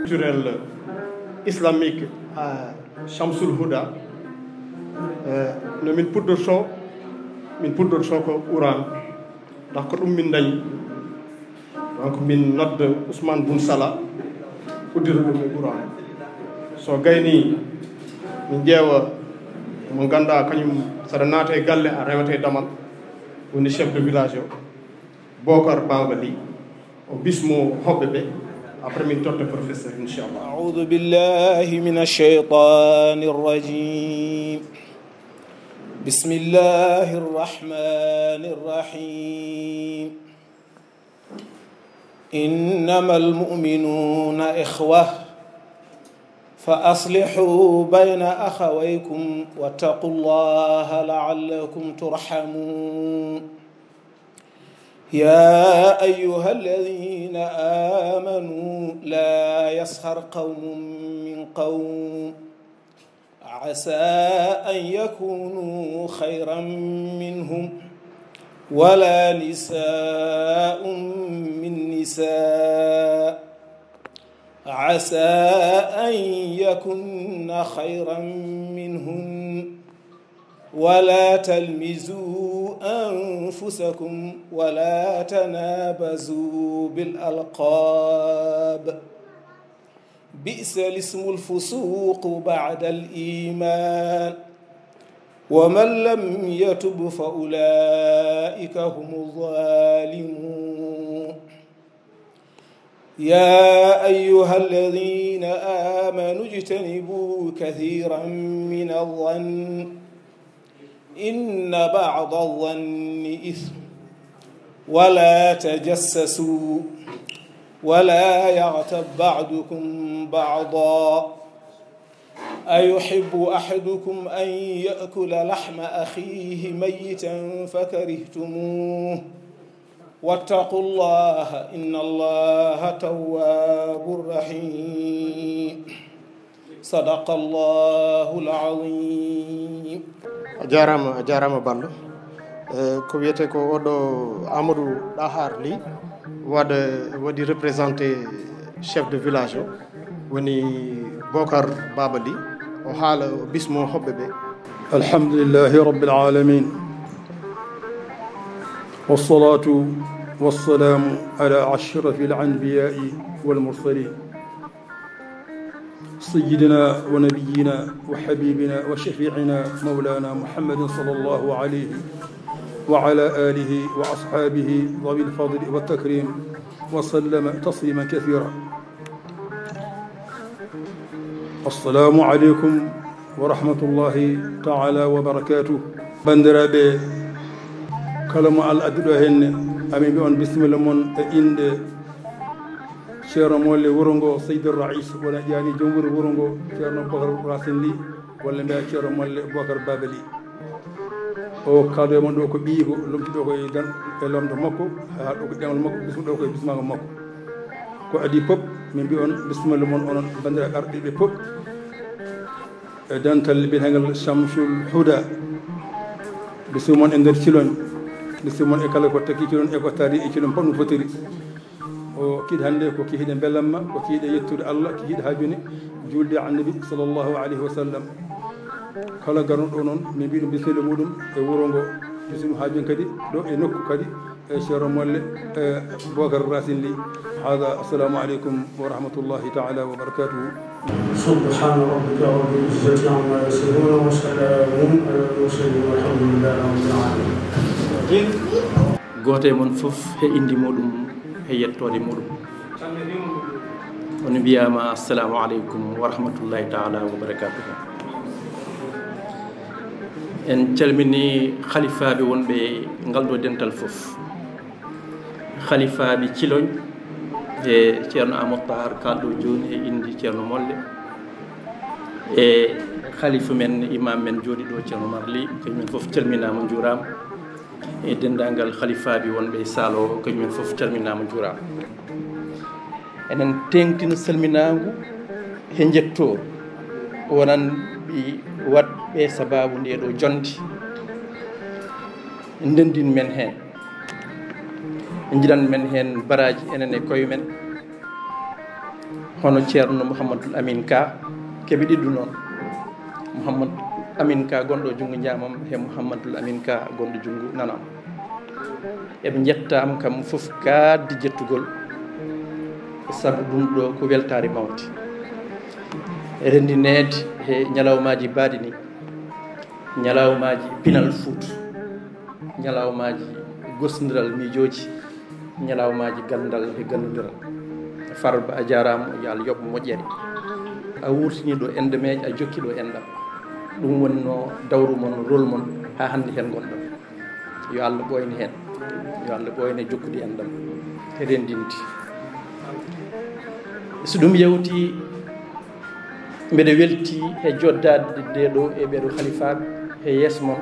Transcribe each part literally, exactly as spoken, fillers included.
Culturel islamique à Shamsul Huda. Eh, no min puɗɗorto, min puɗɗorto ko Qur'an. Ndax ko ɗum min dañi. Donc, min nodda Ousmane Boun Salah, uddita ɗum e Qur'an. So gayni, min ƴeewa mo ngannduɗaa kañum, saɗa naata e galle, a rewete damal, woni chef de village o, Bokar Baba Ly, o bismo hoɓɓe ɓe. Après, min totta professeur, inchallah. أعوذ بالله من الشيطان الرجيم. بسم الله الرحمن الرحيم. إنما المؤمنون إخوة فأصلحوا بين أخويكم واتقوا الله لعلكم ترحمون. يا أيها الذين آمنوا لا يسخر قوم من قوم عسى أن يكونوا خيرا منهم ولا نساء من نساء عسى أن يكن خيرا منهن ولا تلمزوا أنفسكم ولا تنابزوا بالألقاب بئس الاسم الفسوق بعد الإيمان ومن لم يتب فأولئك هم الظالمون. يا أيها الذين آمنوا اجتنبوا كثيرا من الظن إن بعض الظن إثم ولا تجسسوا ولا يغتب بعضكم بعضا أيحب أحدكم أن يأكل لحم أخيه ميتا فكرهتموه واتقوا الله إن الله تواب رحيم. صدق الله العظيم. A jaaraama, a jaaraama Ballo. Eh, ko wiyetee ko oɗo Amadou Dahar Ly, waɗa, waɗi représenté chef de village o, woni Bokar Baba Ly. O haala, o bismo hoɓɓe ɓe. الحمد لله رب العالمين. والصلاة والسلام على أشرف الأنبياء والمرسلين. سيدنا ونبينا وحبيبنا وشفيعنا مولانا محمد صلى الله عليه وعلى آله وأصحابه ذوي الفضل والتكريم وسلم تسليما كثيرا. السلام عليكم ورحمة الله تعالى وبركاته. Banndiraaɓe, kala mo Allah addi ɗo henne, amin mbiya on bisimilla mon e innde Ceerno Molle wuro ngo, Seydi Raïs, wona ƴaani joom wuro wuro ngo, Ceerno Bokar Racine Ly, walla mbiya Ceerno Molle Bokar Baba Ly. O kaaldo e mon ɗo ko ɓiyiiko, lomti ɗo ko e dan-, e lamdo makko, haa ɗo ko ɗemal makko, bisma ɗo ko e bismaago makko. Ko adii pop, min mbiya on bisimilla mon onon banndiraaɓe arɓe ɓe pop. E dental biyeteegal Shamsul Huda, bisimilla mon e nder Ciloñ, bisimilla mon e kala ko takki Ciloñ e ko taari e Ciloñ pop no fotiri. O kiiɗe hannde ko kiiɗe mbelamma, ko kiiɗe yettude Allah, ko kiiɗe haa jooni juulde e Annabi sallallahu alayhi wa sallam. Kala garnuɗo ɗo noon, min mbiya ɗum bisimilla muɗum e wuro ngo, bisimilla haa jooni kadi ɗo e nokku kadi e Ceerno Molle, e Bokar Racine Ly. Hada, assalamu aleykum wa rahmatullahi taala wa barakatuhu. سبحان ربك رب العزة عما يصفون وسلام على المرسلين والحمد لله رب العالمين. Gooto e mon fof he inndi muɗum, he yettoode muɗum. On mbiyaama, assalamu aleykum wa rahmatullahi taala wa barakatuhu. En calmini halifaaɓe wonɓe e ngal ɗo dental fof. Halifaaɓe Ciloñ, e Ceerno Amadou Tahar kaalɗo jooni e inndi Ceerno Molle, e halifa men, imam men jooɗi ɗo, Ceerno Oumar Ly, kañum en fof calminaama, njuuraama. E denndaangal halifaaɓe wonɓe e saal o, kañum en fof calminaama, njuuraama. Enen teeŋtina salminaangu he njettoo wonanɓe waɗɓe sabaabu ndee ɗo jonnde, ndenndin men heen. Njiɗan men heen baraaji enen e koye men, hono Ceerno Mouhamadul Amin Ka, keɓe ɗiɗɗo noon, Mouhamadul Amin Ka gonɗo junngo ñaamam e Mouhamadul Amin Ka gonɗo junngo nanam. Eɓe njetta am kam fof kaaɗdi jettugol, sabu ɗum ɗo ko weltaare mawnde. Renndineede he ñalawmaaji baaɗi ni, ñalawmaaji pinal Fuuta, ñalawmaaji gosndiral miijooji, ñalawmaaji ganndal e ganndondiral. Farba, a jaaraama, yo Allah yoɓ moƴƴere. A wuurtini ɗo enɗam, a jokki ɗo enɗam. Ɗum woni no dawru mon, rôle mon, haa hannde heen ngonɗon. Yo Allah ɓooyne heen. Yo Allah ɓooyne jokkude enɗam e renndinde. So ɗum yawti, mbeɗa welti e joddaade ɗo e ɓeeɗo halifaaɓe e yeeso mon.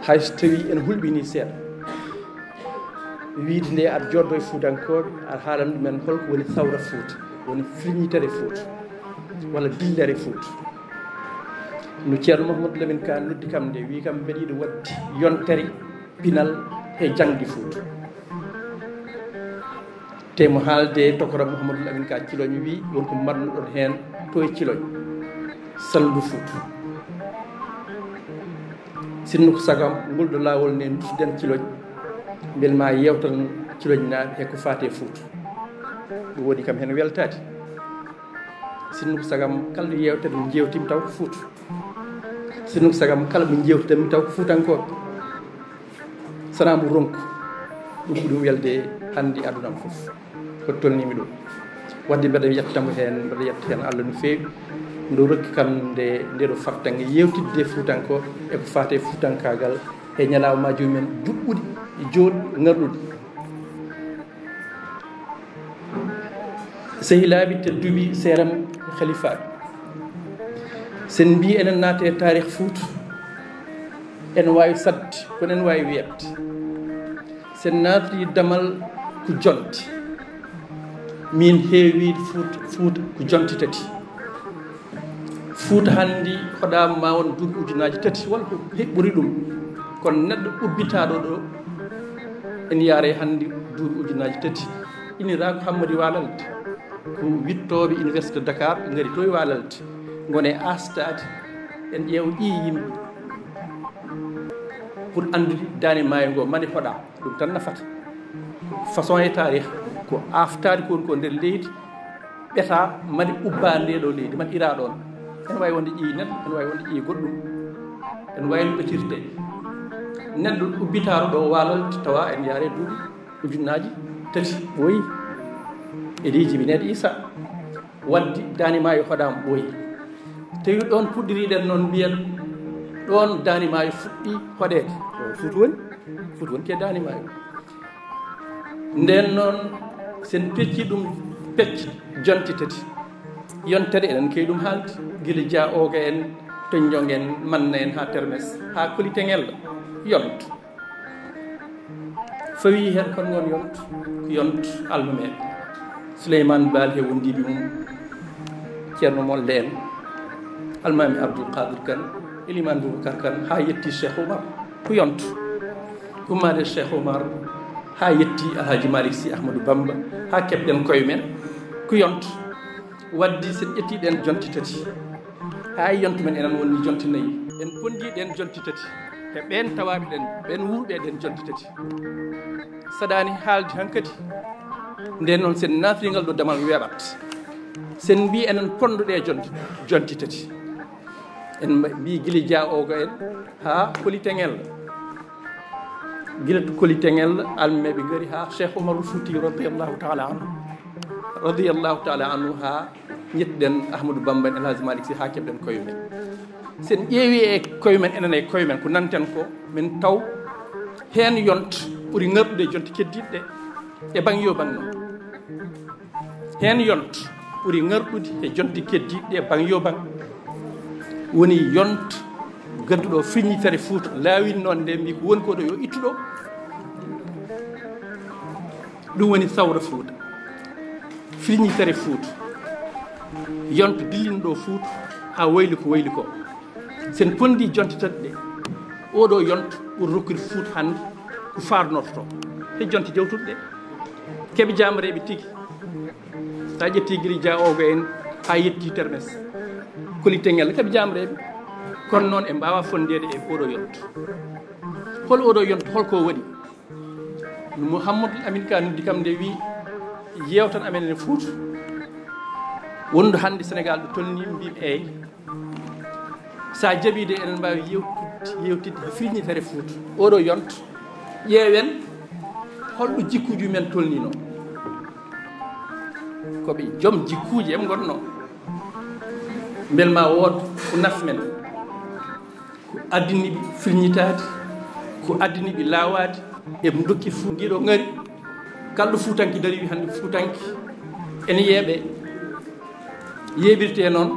Hay so tawii en hulɓinii seeɗa, wiyde nde aɗa jooɗo e Fuutankooɓe, aɗa haalana ɗumen holko woni sawra Fuuta, woni firñitere Fuuta, walla dillere Fuuta. No Ceerno Mouhamadou Lamine Ka noddi kam nde, wii kam mbeɗa yiɗi waɗde yontere pinal e jaŋde Fuuta. Te mo haalde e tokora Mouhamadou Lamine Ka Ciloñ, wii wonko mbaɗnoɗon heen to e Ciloñ, salndu Fuuta. Sinno ko sagam, ngol ɗo laawol ne duttoɗen Ciloñ, mbel ma yewtan Ciloñnaaɓe e ko faati e Fuuta. Ɗum waɗi kam heen weltaade. Sinno ko sagam, kala ɗo yewtere nde jewtimi taw ko Fuuta. Sinno ko sagam, kala ɓe jewtidanmi taw ko Fuutankooɓe. Sana mo ronku, ɗum ɓuri welde hannde aduna am fof. Ko tolnimi ɗo. Wadde mbeɗa yettamo heen, mbeɗa yetta heen Allah no feewi. Nde rokki kam nde, nde ɗo fartaŋŋe yewtidde Fuutankooɓe e ko faati e Fuutankaagal e ñalawmaaji men juɓɓuɗi, jooɗi, ŋarɗuɗi. Sehilaaɓe tedduɓe, seeram halifaaɓe, sen mbii enen naate e taarih Fuuta, en waawi saɗde, kono en waawi weeɓde. Sen naatri damal ko jonte. Min heewi Fuuta, Fuuta ko jonte tati. Fuuta hannde hoɗaama ma won duuɓi ujunnaaji tati, walla ko heɓɓori ɗum. Kono neɗɗo ubbitaaɗo ɗo, en yaare hannde duuɓi ujunnaaji tati. Inira ko Hammadi Waalalde, ko wittooɓe Université Dakar ɓe ngari to e Waalalde. Ngone aastaade, en ƴeewa ƴiye yimɓe pour anndude daande maayo ngo mani hoɗaa. Ɗum tan nafata. Façon e taarih ko aaftaade ko woni ko nder leydi, ɓeta mani ubbaa nde ɗo leydi, mani iraa ɗoon. Ene waawi wonde ƴiye neɗɗo, ene waawi wonde ƴiye goɗɗum. Ene waawi no ɓetirde. Neɗɗo ubbitaaro ɗo Waalalde tawa en yaare duuɓi ujunnaaji tati ɓooyi. E leydi jibineede Isa. Wadde daande maayo hoɗaama ɓooyi. Tawi ɗoon puɗɗiriɗen noon mbiyen ɗoon daande maayo fuɗɗi hoɗeede. Ɗo Fuuta woni, Fuuta woni ke daande maayo. Ndeen noon, sen pecci ɗum pecce jonte tati. Yontere enen keewi ɗum haalde, gila Dia Oga en, Tonjong en, Manna en, haa Termes, haa Koli Teŋel, yonto. Fawi heen kon ngon yonto, ko yonto almameeɓe. Souleymane Baal he wondiiɓe mum, Ceerno Molle en, Almaami Abdoul Kadir Kane, Elimane Boubacar Kane, haa yetti Cheikh Oumar, ko yonto. Ummaade Cheikh Oumar, haa yetti Alhaji Malick Sy Ahmadou Bamba, haa keɓɗen koye men, ko yonto. Wadde sen ƴetti ɗen jonte tati, haa yonto men enen wonni jonte nayi. En pondi ɗen jonte tati, e ɓen tawaaɓe ɗen, ɓen wuurɓe ɗen jonte tati. Saɗaani haalde hankadi. Nden noon sen naatri ngal ɗo damal weeɓat. Sen mbii enen ponndo ɗe jonte, jonte tati. En mba-, mbii gila Dia Oga en haa Koli Teŋel. Gila to Koli Teŋel, almameeɓe ngari haa Cheikh Oumarul Fouti radiyallahu taala anhu. Radiyallahu taala anhu haa ñettuɗen Ahmadou Bamba en, El Hadj Malick Sy, haa keɓɗen koye men. Sen ƴeewi e koye men, enen e koye men, ko nanten ko, min taw heen yonto ɓuri ŋarɗude e jonte keddiiɗe ɗe, e baŋ yo baŋ noon. Heen yonto ɓuri ŋarɗude e jonte keddiiɗe ɗe, baŋ yo baŋ. Woni yonto gadduɗo firñitere Fuuta, laawinnoon nde, mbi ko woni ko ɗo yo ittu ɗo. Ɗum woni sawra Fuuta, firñitere Fuuta, yonto dillinɗo Fuuta haa wayli ko wayli ko. Sen pondi jonte tati ɗe, oɗo yonto ɓuri rokkude Fuuta hannde ko faarnorto. E jonte jawtuɗe ɗe, keɓe jaamreeɓe tigi. So a ƴetti Giri Dia Ogo en haa yetti Termes, Koli Teŋel, keɓe jaamreeɓe. Kono noon ɓe mbaawaa fonndeede e oɗo yonto. Hol oɗo yonto, hol ko waɗi? No Mouhamadou Amine Ka noddi kam nde, wi, yeewtan amen e Fuuta. Wonde hannde Senegaal ɗo tolni, mbiimi, eey, so a jaɓii de, eɗen mbaawi yewtidde, yewtidde he firñitere Fuuta. Oɗo yonto, ƴeewen holɗo jikkuuji men tolninoo. Ko ɓe joom jikkuuji en ngonnoo. Mbel ma wood ko nafi men, ko addini ɓe firñitaade, ko addini ɓe laawaade, eɓe ndokki Fuuta. Ndiɗo ngari, kala ɗo Fuutanke dari, wi hannde Fuutanke ene yeeɓe, yeeɓirte noon,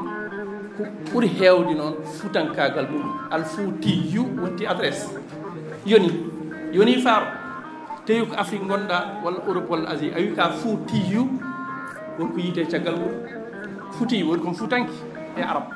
ko ɓuri heewde noon fuutankaagal mum. Al Fuutiyu wonti adresse. Yoni, yoni faaro. Tawi ko Afrique ngonɗaa, walla Europe, walla Asie, a wi ka Fuutiyu, won ko yiyetee caggal mum. Fuutiyu woni kon Fuutanke e Arab.